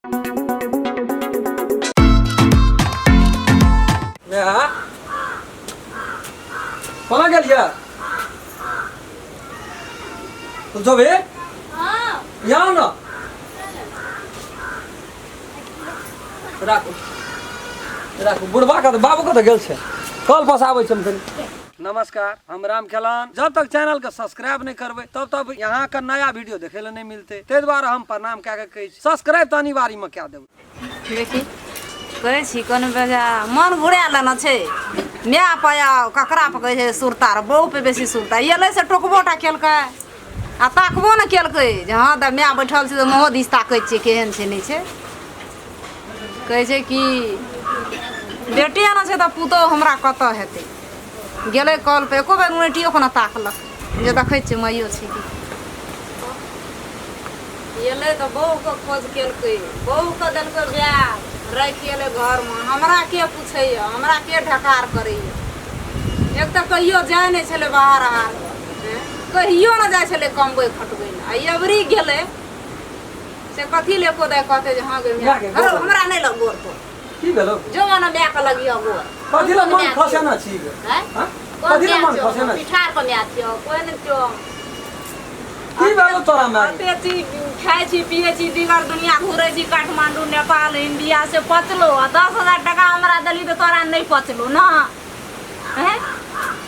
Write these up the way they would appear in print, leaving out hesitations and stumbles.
नेहा कोना गेलियै तू जेबही? हाँ। यहाँ न राखू राखू। बुढ़बा कतऽ, बाबू कतऽ गेल छै? कल पास आबै छै हम कनि। नमस्कार, हम राम खेलान। जब तक चैनल के सब्सक्राइब नहीं करबै तब तक यहाँ के नया वीडियो देखे ले नहीं मिलते, ताहि दुआरे हम प्रणाम कए के कहै छी, सब्सक्राइब तऽ अनिवार्य में कए देबै। देखी कहै छी कोनो बेजा मन घुरा लेना छै, माय पाया ककरा पर कहै छै सुरता रे, बहू पे बेसी सुरता। एलै से टोकबो टा केलकै आ ताकबो ने केलकै जे हँ तऽ माय बैठल छै तऽ मुँहो दिस ताकै छियै केहन छै नहि छै। कहै छै कि बेटी आना छै तऽ पुतोहु हमरा कतऽ हेतै। गेलै कल पर एको बेर उलटियो कऽ ने ताकलक जे देखै छियै माइयो छै कि। एलै तऽ बहुके खोज केलकै, बहुके देलकै बैग, राखि एलै घरमे। हमरा के पुछैए, हमरा के ढकार करैए? एक तऽ कहियो जाइ नहि छलै बाहर आर, कहियो ने जाइ छलै कमबै खटबै लए। आ एबरी गेलै से कथी ले एको दाइ कहतै जे हँ गे माय, हमरा नहि लग गोर तोर। की भेलो? जो ना माय के लगियो गोर। कथी ले मन खसेना छी गे? हैं? हाँ? कथी ले मन खसेना छी? पिठार पर माय छियो, कोई नहि छियो। की भेलो तोरा माय? अते चीज खाइ छी पिए छी, दिगर दुनिया घुरै छी, काठमांडू नेपाल इंडिया से पचलो। आ 10,000 टका हमरा देली तऽ तोरा नहि पचलो ना। हैं?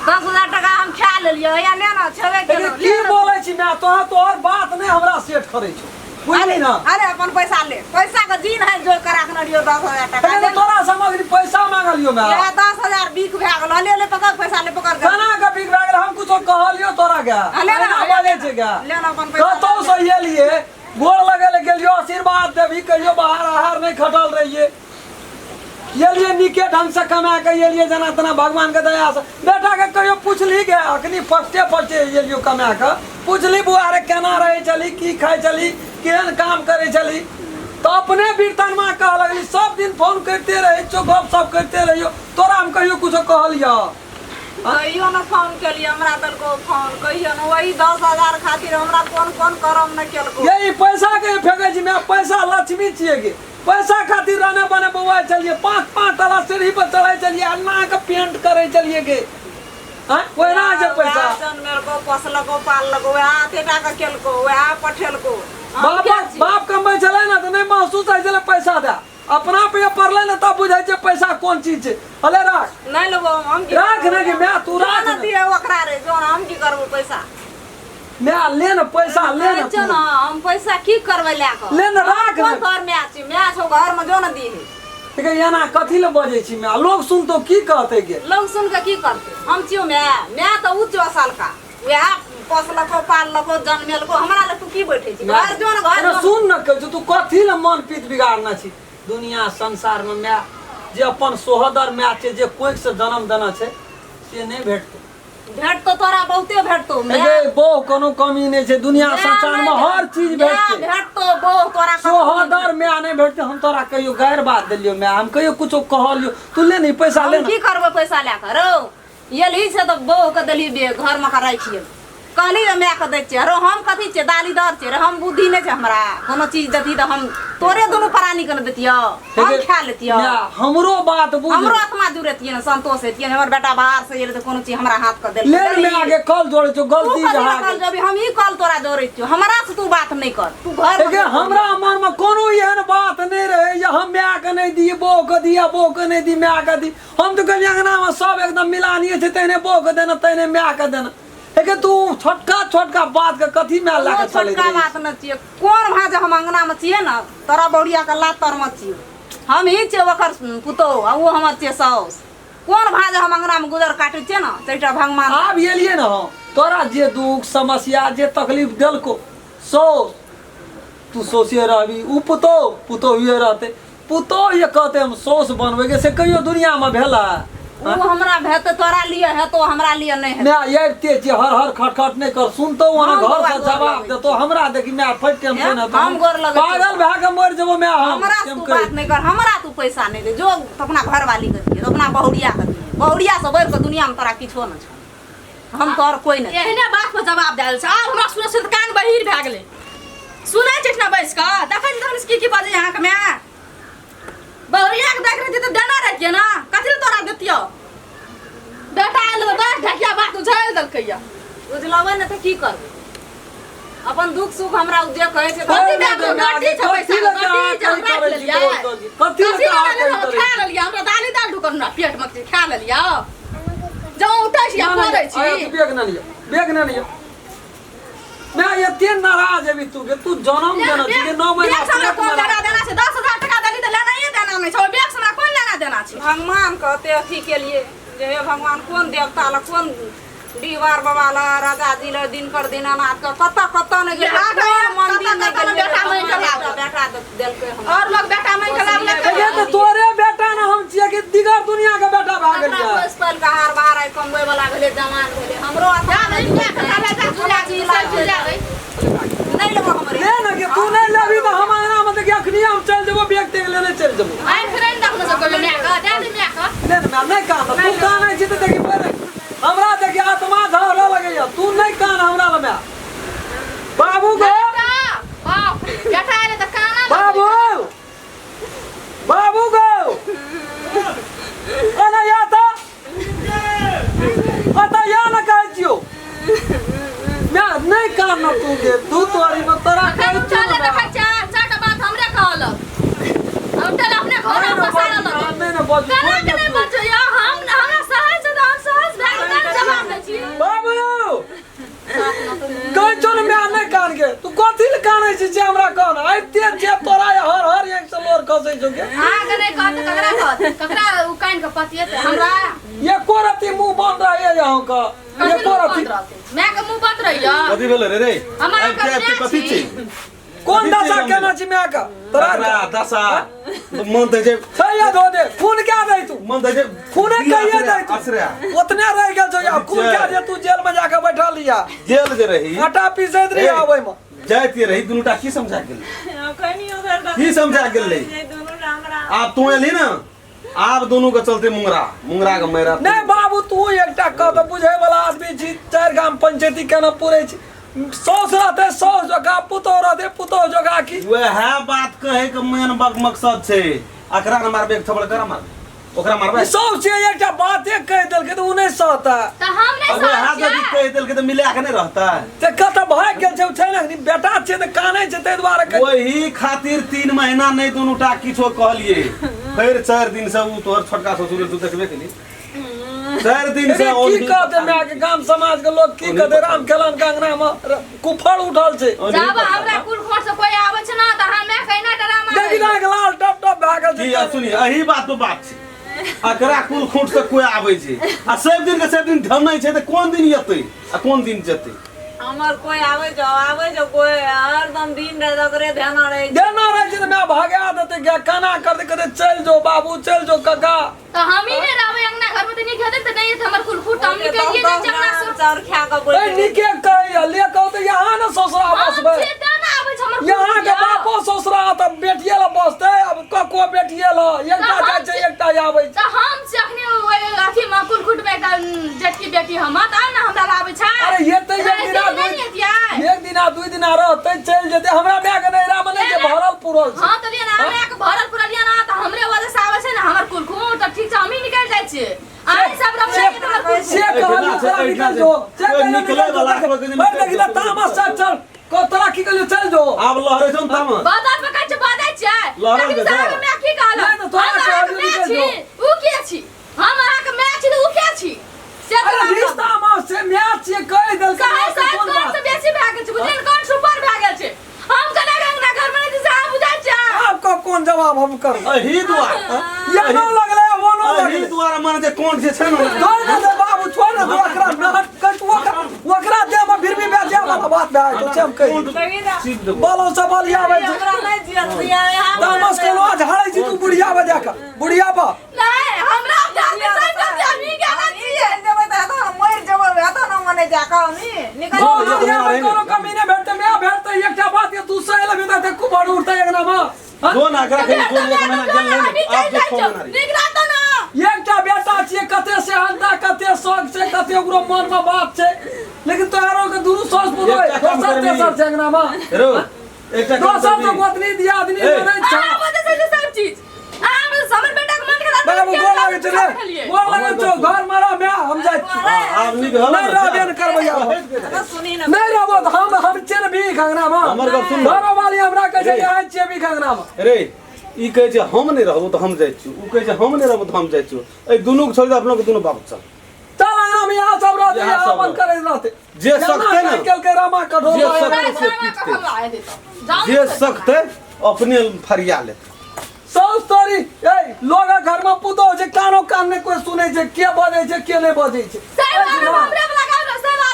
10,000 टका हम खा लेलियो, या ले ना छेबे केलो। की बोलै छी माय? तोरा तोहर बात नहि हमरा सेट करै छौ, बुझली ना? अरे अपन पैसा ले, पैसा के दिन है जो करा के लियो 10,000 टका। अरे तोरा सामग्री पैसा मांगलियो माय। ये 10,000 बिक भए गेल। ले ले पकड़ पैसा, ले पकड़ के। केना के बिक भए गेल? हम कुछो कहलियो तोरा के? ले ना, एना बाजै छै के? ले ना अपन पैसा। कतौ से एलिए गोर लगे ले गेलियो, आशीर्वाद देबही, कहियो बाहर आहार नहीं खटल रहिए। एलिए नीके ढंग से कमा के एलिए, जेना तेना भगवान के दया से। बेटा के कहियो पुछली गे? अखनी फर्स्टे फर्स्टे एलियो कमा के, पुछली बुआ रे केना रहै छली, की खाइ छली, केहन काम करै छली? तऽ अपने बीरतनमा कह लगली सब दिन फोन करिते रहै छौ, गप सप करिते रहियो, तोरा हम कहियो कुछो कहलियो? कहियो न फोन केलियै, हमरा देलको फोन कहियो न। वही 10,000 खातिर हमरा कोन कोन करम न केलको। ये ई पैसा के फेंकै छी मैं, पैसा लक्ष्मी छियै गे। पैसा खातिर रहने बने बौआ चलिए, 5-5 तला सीढ़ी पर चढ़ै चलिए, अन्ना के पेंट करै चलिए गे। हाँ ओहिना जे पैसा वएह जनमेलको, पोसलको, पाललको, वएह एते टा के केलको, वएह पठेलको। हम बाप के छी? बाप कमबै छलै ने तऽ नहि महसूस होइ छलै पैसा दए, अपना पे पड़लै ने तब बुझै छै पैसा कोन चीज छै। अले राख। नहि लेबो हम, की राख करबो? ने गे माय, तू राख जो ने ने। दिहे ओकरा रे, जो ने, हम की करबो पैसा? माय ले ने पैसा, ले ने कहै छियौ तू। ने, हम पैसा की करबै लए कऽ? ले ने, राख कोन ने। तोहर माय छी? माय छौ घर में, जो ने दिहे। देखै एना कथी ले बजै छी माय, लोग सुनतो की कहतै गे? लोग सुन के की करतै? हम छियौ माय, माय तऽ उ छियौ असलका, वएह पोसलको पाललको जनमेलको। हमरा लग तू की बैठै छी? घर जो ने, घर अरे जो ने। सुन न, कहै छौ तू कथी ले मन पीत बिगाड़ने छी? दुनिया संसार में माय जे अपन सोहदर माय छै, जे कोखि से जन्म देने छै, से नहि भेटतै। भेटतो तोरा, बहुते भेटतो। गे बहु कोनो कमी नहि छै दुनिया संसार में, हर चीज भेटतै। भेटतो बहु तोरा, सोहदर माय नहि भेटतै। हम तोरा कहियो गैर बात देलियो माय? हम कहियो कुछो कहलियो? तू ले ने पैसा, ले हम ने। की करबै पैसा लए कऽ रौ? एलही से तऽ बहु के देलही बे घर में के राखि एलही, कहली जे माय के दै छियै। रौ हम कथी छियै? दाली दर छियै रे? हम बुद्धि नहि छै हमरा? कोनो चीज देती तऽ हम तोरे दुनू प्राणी के ने देतियौ, हम खा लेतियौ। माय, हमरो बात बुझ। हमरो आत्मा जुड़ेतियै ने, संतोष हेतियै ने, हमर बेटा बाहर से एलै तऽ कोनो चीज हमरा हाथ के देलकै। ले माय आगे कल जोड़े छौ, तू गलती कथी भए लए कल गेल। जोड़बी? हम ई कल तोरा जोड़ै छियौ, हमरा से तू बात नहि कर, तू घर देखिए हमरा मन में कोनो एहन बात नहीं रहे जे हम माय के नहीं दी बहू के दी, आ बहू के नहीं दी माय के दी। हम तो कहलियै अंगना में सब एकदम मिलानिए छै, तेहने बहू के देना तेहने माय के देना। लेकिन तू छोटका छोटका बात के कथी माय लए के चलैत छोटका रही? बात न छियै। कोन भाज हम अंगना में छियै ने, तोरा बौड़िया के लात तर में छियै, हम ही छियै ओकर पुतोहु आ ओ हमर छियै साउस। कोन भाज हम अंगना में गुजर काटै छियै ने, तैटा भगवान। आब एलियै ने हम, तोरा जे दुख समस्या जे तकलीफ देलको सौस, तू सौसे रहबी, उ पुतोहु पुतोहुए रहतै। पुतोहु जे कहतै हम सौस बनबै के, से कहियो दुनिया में भेलै? उ हमरा भेतै तोरा लिए हेतौ, हमरा लिए नहि हेतौ। माय आबिते छियै, हर हर खटखट नहि कर, सुनतौ वहाँ हम घर बौआ से गोर जवाब लगै देतौ। हमरा देखी माय फटि टेंशन हेतौ, हम गोर लगै छियौ। पागल भए के मरि जेबो माय हम। हमरा से हम तू कहै बात नहि कर, हमरा तू पैसा नहि दे, जो तो अपना घरवाली के दिए, तो अपना बहुरिया के दिए। बहुरिया से बढ़ि के दुनिया में तोरा किछो नहि छौ, हम तोहर कोई नहि। एहने बात पर जवाब दए छै। आब हमरा सुनै सुनै कान बहिर भए गेलै। सुनै छै एहिठिना बैस कऽ, देखै छी तखन की की बजै अहाँके माय। देलकै या। उजलबै ने तऽ की करबै अपन दुख सुख हमरा उ जे कहै छै कथी नहि दए दे माय, गड्डी छै कथी पैसा लए के गड्डी छै अहाँ हम राखि करै छी लेलियै तोड़ तोड़? कथी लए कथी के अहाँ लए करै हम छी? खा लेलियै हमरा दाली दाल ढुकल हमरा पेट मे खा लेलियै जँ उठै छी आ ना, ना, पड़ै आया छी तू बैग ना लिया बैग ना लिया मैं एते नाराज हेबी तू के तू जनम देना छी के 9 महीना बैग से हमरा पेट कोन में लेना देना छै 10,000 टका देली तऽ लेनाइए देना नहि छै ओहि बैग से हमरा कोन लेना देना छै भगवान कहते अथी के लिए जे हे भगवान कोन देवता ल कोन डीहवार बाबा ल राजा जी ल दिनकर दीनानाथ के कतऽ कतऽ नहि गेल बेटा कोन मंदिर नहि कतऽ कतऽ गेलियै बेटा मांगि कऽ भगवान एकटा लाबलक। बेटा देलकै हमरा और लोग बेटा मांगि कऽ लाबलक गे तऽ तोरे बेटा ने हम छियै कि दिगर दुनिया के बेटा भए हमरा गेलियै पोसि पालि कऽ हार बाहर आइ कमबै वाला भेलै जवान भेलै हमरो जा नहीं जा कऽ ले जा हमरा चूड़ा चीज सब चीज जाबै नहि लेबो हमरे ले ने के तू नहि लेबही तऽ हम अंगना मे देखिए अखनी हम चलि जेबो बैग तेग लेने चलि जेबो आइ फेर नहीं देखनो सब कोई माय के दे दे माय के ले ने माय नहि कान तू कानै छी तऽ देखी पहिले हमरा देखी आत्मा झहरऽ लगैया तू नहि कान हमरा लग माय बाबू गो बेटा बाप रे बेटा आएले तऽ काना लगलै। बाबू बाबू गो एना या तऽ अतऽ या ने कहै छियौ माय नहि कान न तू गे तू तोरी मे तोरा अखन कहै छियौ उठले ने देखै माय। छै चारिटा बात हमरे कहलक हम चल अपने घर नहि ने पसारऽ बाजू, लगल नहि ने बाजू, केना छोड़ि के ने नहि तू। बजै हम हमरा सहज छै तऽ हम सहज भए कऽ केना जवाब दै छी बाबू कहै छौ ने माय नहि कान के तू कथी लए कानै छी जे हमरा कहन आबिते जे तोरा हर हर एक से लोर खसै छौ के अहाँके नहि कहत तऽ ककरा कहत ककरा ओ कानि कऽ पतियेतै हमरा एको रत्ती मुँह बंद रहैए अहाँके कथी एको मुँह रत्ती बंद रहतै मायके मुँह बंद रहैया कथी भेलै रे रे हमरा आबि के आबि के कते कथी छी? छै कोन कथी दशा छै केना छी माय के तोरा तकरा दशा मन तऽ जे छै या धो दे खून क्या दे तू मन तऽ जे खूने कहिए दे तू असरे ओतने रहि गेल छौ आब खून क्या दे तू जेल में जाके बैठल हिया जेल जे रही आटा पीसैत रही ए। आबै में जाइत रही दुनूटा की समझा गेल की समझा गेल रही आब तू एलही ने आब दुनू के चलते मुंगरा मुंगरा के मैरा नहीं बाबू तू एकटा कह तऽ बुझे वाला आदमी छी चारि गाम पंचायती केना पुरै छी साउस रहतै साउस जोगा पुतोह रहतै पुतोह जोगा की वएह बात कहे के मेन मकसद छै एकरा ने मारबे एक थप्पड़ करा मारबे ओकरा मारबे ई सब छै एकटा बाते कहि देलकै तऽ ओ नहि सहता तऽ हम नहि अब वएह सहै यदि छियै कहि देलकै तऽ मिला के नहि रहतै तऽ कतऽ भागि गेल छै ओ छै ने अखनी बेटा छै तऽ कानै छै ताहि दुआरे कहि ओही खातिर 3 महीना नहि दुनू टा किछो कहलिए फेर 4 दिन से उ तोहर छोटका ससुर तू देखबे केली 4 दिन से अरे की कहते माय के गाम समाज के लोग की कहते राम खेलन के अंगना में कुफर उठल छै जब हमरा कुल खोट से कोई आबै छै ना तऽ हम कहिना डरामा देखी ना के लाल टप टप भए गेल की छै सुनी एही बात तो बात छै एकरा कुल खूंट से कोई आबै छै आ सब दिन के सब दिन धनै छै तऽ कोन दिन एतै आ कोन दिन जेतै हमर कोई आबै छौ आबै छौ कोई हरदम दिन राति ओकरे ध्यान रहै छै देना रहै छै तऽ माय भगा देतै गे केना करतै कहतै चलि जो बाबू चलि जो काका तऽ हम ही नहि रहबै अंगना घर में तऽ नीक हेतै तऽ नहि हेतै हमर कुल खूट हम निकलिए जाइ छियै अंगना से चाउर खा कऽ ए बैठ नीके कहैया ले कहू तऽ यहाँ ने ससुरा हम बसबै छियै तें ने आबै छै हमर कुल यहाँ के खुट यौ। बापो ससुरा तऽ बेटिये लए बसतै आब कको बेटिये लए एकटा तऽ जाइ हम छै एकटा आबै छै तऽ हम से अखनी ओहि अथी मे कुलखुट मे एकटा जेठकी बेटी हमर तऽ आब ने हमरा लाबै छै अरे हेतै एक राति दिना मे नहि दुइ हेतियै एक दिना दुइ दिना रहतै चलि जेतै हमरा माय के नैहरा मे नहि छै भरल पुरल छै हाँ तऽ लिअ ने हमरा के भरल पुरल लिअ ने तऽ हमरे वजह से आबै छै ने हमर कुलखुट तऽ ठीक छै हमही निकलि जाइ छियै अहीं सब रहबै से हमर कुलखुट से कहलियौ तोरा निकल जो से कोइ कहलियौ निकलै निकल जो वाला कोइ निकलै बड़ देखी तामस चल चल को तोरा की कहलियौ चल जो आब लहरै छौ ने तामस बाजार पर कहै छै बाजै छियै लहरल तखन के से अहाँके जाओ। माय की कहलक नहि तऽ तोरा हम अहाँके कहलियौ माय निकलि छी जो। उ के छी हम अहाँके माय छी तऽ उ के छी से अरे तऽ रिश्ता मे से माय छियै कहि देलकै सहै माय के सहै कोन कोन बात से बेसी भए गेल छै बुझलियै ने कोन सुपर भए गेल छै हम केना के अंगना घर मे रहै छी से अहाँ बुझै छियै आपको कोन जवाब हम करबै एही दुआरे ये न लगलै वो न एही लगलै दुआरे मन जे कोन जे छै ने छोड़ ने दे बाबू छोड़ ने दे ओकरा नहट कट ओकरा ओकरा दे में फिर भी बेचे वाला बात भए जेतौ से हम कहि कोन चीज देबो बालो सब बलियाबै छै हमरा नहि जियत दिया यहाँ तामस केलो झाड़ै छी तू बुढ़िया बजा के बुढ़िया पर नहि हमरा जान से तऽ हमही केना छियै जेबै तऽ एतऽ हम मरि जेबै एतऽ न मने जा कऽ हमी निकल गाँव दुनिया में कोनो कमी नहि भेटतै माय भेटतै एकटा बात ये तू सही लेबही तऽ खूब बड़ उठतै अंगना में हाँ? जो ना एकरा कहीं जो एक महीना गेल नहीं हमही आब चलि जो जाइ छह छियौ महीना रही नीक रहतौ ने एकटा बेटा छियै कते सेहनता कते शौक छै कते ओकरो मन में बात छै लेकिन तोहरो के दुनू सास पुतोह एकटा काम दोसर करबही। तेसर छै अंगना में रो एकटा काम दोसर तो करबही। गोतनी दियादनी ए। नहीं छै अहाँ बजै छै सब चीज अहाँ बजै छै, हमर बेटा के मन खराब बाबू गोर लागै छै रे गोर लागै छौ घर में रह माय हम जाइ छी हाँ, आब नीक हल नहीं रहबे ने करबै आब। सुनी ना नहीं रहबो तऽ हम छियै ने भीख अंगना में हमर गप सुन। घरो वाली हमरा कहै छै रे। यहाँ छियै भीख अंगना में रे ई कहै छै हम नहि रहबो तऽ हम जाइ छियौ उ कहै छै हम नहि रहबो तऽ हम जाइ छियौ एहि दुनू के छोड़ि दे अपनो के दुनू बाप चल चल अंगना में यहाँ सब रहते यहाँ यहाँ सब अपन रहतै। करैत रहते जे जेना सकतै ने, केलकै रामा कठोर जे लाया। सकतै से पीटतै जे सकतै अपने फरिया लेतै साउस तोरी ए लोग घर में पुतोह छै कानो कान नहि कोई सुनै छै के बजै छै के नहि बजै छै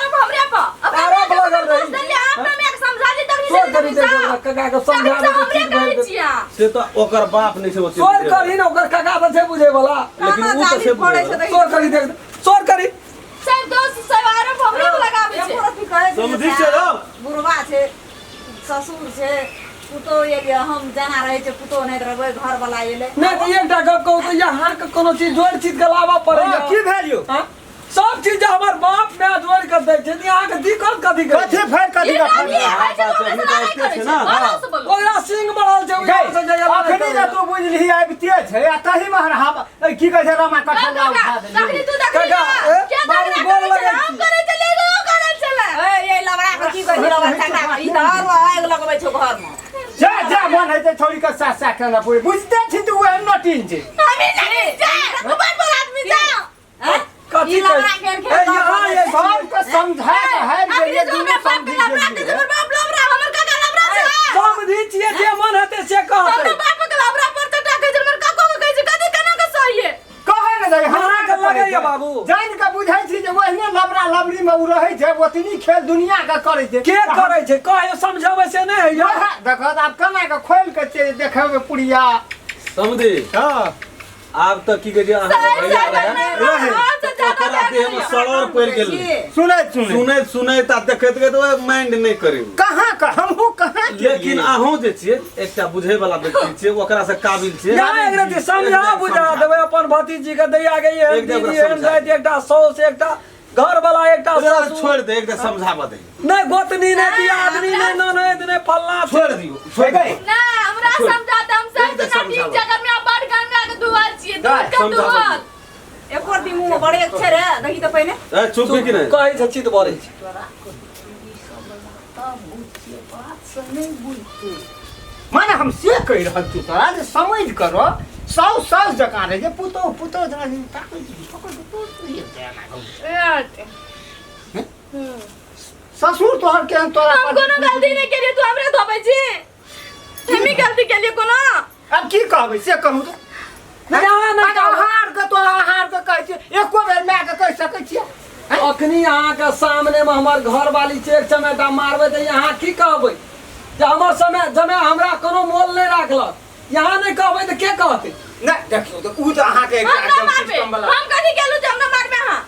आरोप लगल रही। तोर करी दे काका के समझा दे ठीक भए जेतै। से तऽ ओकर बाप नहि छै ओते तोर बुझै करी ने ओकर काका तऽ छै बुझै वाला लेकिन उ तऽ छै बुझै वाला। तोर करी देख तोर करी समझी छै रौ बुढ़वा छै ससुर छै पुतोह एलियै हम जेना रहै छै पुतोह नहि रहबै घर वाला एलै नहि तऽ एकटा गप कहू तऽ यहाँ के कोनो चीज जोड़ि चीज के लाबऽ पड़ैया की भेल यौ हाँ? सब चीज जे हमर बाप माय जोड़ि के दै छै तऽ अहाँके दिक्कत कथी के कथी फेर कथी के फेर ओकरा सिंह बढ़ल छै ओहि से जइया अखनी जे तू बुझलिही आबिते छै आ तही मे हम की कहै छै रामा कठौला उठा देली काका, ए, बाबू गोर लगै छी। ए ये लबड़ा के की कहै छै लबड़ा ठंडा ई तऽ आरो आगि लगबै छौ घर में जा जा मन हेतै छौड़ी के साथ साथ केना पूरे बुझते छी तू ओहन नटीन छै कथी ई लबड़ा कहै के ए, यहाँ ये सबके समझा के हारि गेलियै दुनू समझि गेलियै समझी छियै जे मन हेतै से कहतै कहै ने जाइ हमरा अहाँके लगैया बाबू। जानि के बुझै छी जे ओहिने लबड़ा लबड़ी मे ओ रहै छै ओतनी खेल दुनिया के करै छै के करै छै कहियो समझाबै से नहि होइया वएह देखत आब केना के खोलि के छै देखेबै पुड़िया समझी हँ आब तऽ की कहै छै अहाँके भैया रहै ओकरा देह मे सड़र पड़ि गेल सुनैत सुनैत सुनैत सुनैत आ देखैत देखैत ओहि माइंड नहि करै कहाँ के हमहूँ कहाँ केलियै? लेकिन अहूँ जे छियै एकटा बुझै वाला व्यक्ति छियै ओकरा से काबिल छियै यहाँ एक रति समझा बुझा देबै अपन भतीजी के दैया के एहन एक दीदी ओकरा एहन समझा। जाति एकटा साउस एकटा घर वाला एकटा ओकरा ससुर छोड़ि दे एकटा समझाबऽ दे नहि गोतनी नहि दियादनी नहि ननैद नहि फल्लाँ छोड़ि दियौ छोड़ि दियौ एको दिन मुँह में बड़े छै रे देखी तऽ पहिने ए चुप भी कि नहि कहै छै चित बरै छै माने हम से कहि रहल छी तोरा जे समझ करो साउ साउस जकाँ रहै छै पुतोह पुतोह जकाँ छै। ताकै छी, पकड़ के तोड़ तोड़ हेतै एना कऽ। ससुर तोहर केहन तोरा हम पर- कोनो गलती नहि केलियै तू हमरे धोबै छी हमी गलती केलियै कोनो आब की कहबै से कहू तऽ नहि अहाँ नहि अगर कहबै। हार के तोरा हार के कहै छियै एको बेर माय के कहि सकै छियै अखनी अहाँके सामने में हमर घर वाली छै एक चमेटा मारबै तऽ यहाँ की कहबै जे हमर समय जमे हमरा कोनो मोल नहि राखलक यहाँ नहि कहबै तऽ के कहतै नहि देखियौ तऽ उ तऽ अहाँके एकटा हमरा एकदम मारबे सिस्टम वाला हम कथी केलु जे हमरा मारबे अहाँ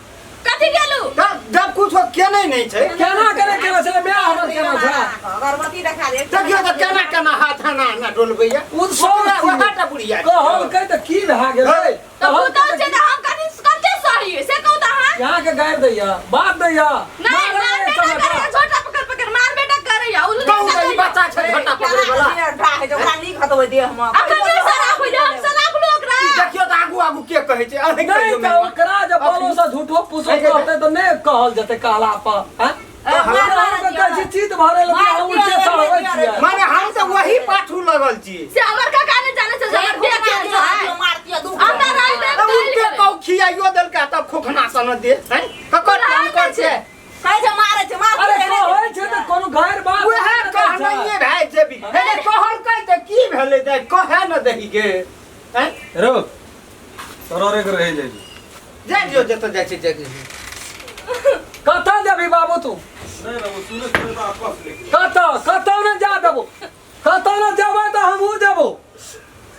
कथी केलु जब जब कुछो केने नहि छै केना केना केना छलै माय हमर केना छै गर्भवती देखा दे देखियौ तऽ केना केना हाथ एना एना डोलबैया उ तऽ सब ओकरा वएह टा बुढ़िया छै। कहलकै तऽ की भए गेलै तऽ कहलकै पुतहु तऽ छै तऽ हम कथी कते सही से कहू तऽ अहाँ यहाँ के गारि दैया बात दैया नहीं मारैया मार एक बेटा चमेटा। करैया छोटा पकड़ पकड़ मार बेटा करैया उल्लू कहू तऽ ई बच्चा छै झोटा पकड़ै वाला नीक हतबै देह में अखन नहि सराफ होइया हम सराफ लो ओकरा देखियौ तऽ आगू आगू के कहै छै अहीं नहि कहियौ तऽ मेहमान। ओकरा जे बोलो से झूठो पूछो कहतै तऽ नहि कहल जेतै कहला पर हैं? मार हम कहै छी चित भरै लए हम उल्टे चढ़बै छियै माने हम तऽ वही पाछू लगल छी से हमर काका नहि जानै छै जे हमर देह केहन छै मारतियो दू हमरा राति तऽ उल्टे कहू खियाइयो देलकै तब खोखना सन दे हैं ककर काम कर छै कहै छै मारै छै मार अरे कहै छै तऽ कोनो गैर बात वएह कहनाइए भए जेबी हे कहलकै तऽ की भेलै तऽ कहै न दही गे हैं रौ तोरे के रहि जाइ जाय दियौ जतऽ जाइ छै जाय दियौ कतऽ जेबही बाबू तू नहि बाबू सुनै सुनै तऽ आपस लेकिन कतऽ कतौ नहि जा देबो कतौ नहि जेबै तऽ हमहूँ जेबो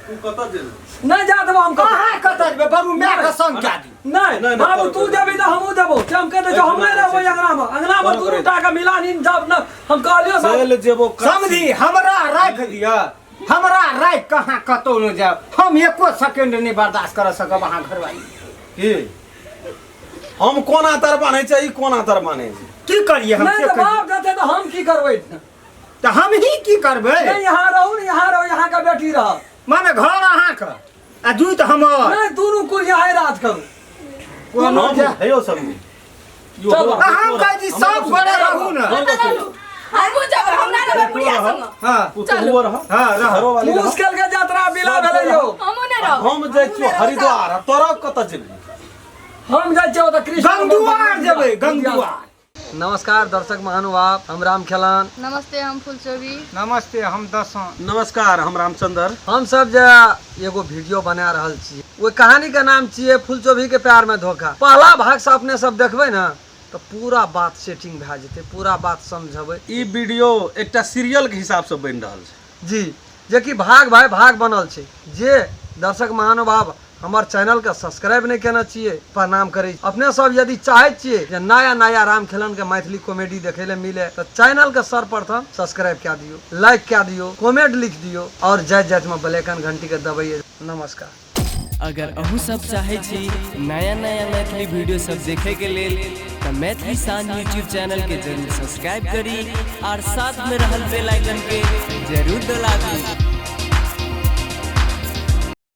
तू कतऽ जेबही नहि जा देबो हम कतौ अहाँ कतऽ जेबै बरू माय के संग कए दियौ नहि नहि, बाबू करू, तू करू। जेबही तऽ हमहूँ जेबो से हम कहि दै छियौ हम नहि रहबै अंगनामे अंगनामे करू, दुनू करू। टा के मिलानी जब न हम कहलियौ बाबू चलि जेबो समझी हमरा राखि दिअ हमरा राखि कहाँ कतौ नहि जायब हम एको सेकेंड नहि बर्दाश्त कर सकब अहाँ घरवाली की हम कोना तर बान्है छै ई कोना तर बान्है छै की करियै हम नहि से तऽ कहियौ। बाप जेतै तऽ हम की करबै तऽ हम ही की करबै नहि यहाँ रहू ने यहाँ रहू यहाँ के बेटी रह माने घर अहाँके आ जूत हमर नहि दुनू कुल यहाँ राज करू कोनो हम जे हेयौ समझी चल। आ हम कहै छी सब गोरे रहू ने। हमहूँ जेबै, हमरा रहबै बुढ़िया संग। हाँ। पुतहुओ रह। हाँ, रह। घरोवाली रह। मुश्किल के यात्रा बिला भेलै यौ। हमहूँ नहि रहब। हम जाइ छियौ हरिद्वार आ तोरा कतऽ जेबही? हम जाइ छियै ओतऽ कृष्ण गंगदुआर जेबै, गंगदुआर। नमस्कार दर्शक महानुभाव, हम राम खेलान। नमस्ते, हम फुलचोबी। नमस्ते, हम दसों। नमस्कार, हम रामचंद्र। हम सब जे एगो वीडियो बना रहल छी ओहि कहानी के नाम छियै फुलचोभी के प्यार में धोखा। पहला भाग से अपने सब देखबै ने तऽ पूरा बात सेटिंग भए जेतै, पूरा बात समझबै। ई वीडियो एकटा सीरियल के हिसाब से बनि रहल छै जी, जेकि भाग भाई भाग बनल छै। जे दर्शक महानुभाव हमर चैनल के सब्सक्राइब नहीं केने छियै, प्रणाम करै छी। अपने सब यदि चाहै छियै जे नया नया राम खेलन के मैथिली कॉमेडी देखै ले मिले तऽ चैनल के सर्वप्रथम सब्सक्राइब कए दियौ, लाइक कए दियौ, कमेंट लिख दियौ और जाइत जाइत में बेल आइकन घंटी के दबैयै। नमस्कार। अगर अहूँ सब चाहै छी नया नया मैथिली वीडियो सब देखे के लेल तऽ मैथिली शान यूट्यूब चैनल के जरूर सब्सक्राइब करी और साथ में रहल बेल आइकन के जरूर दबा।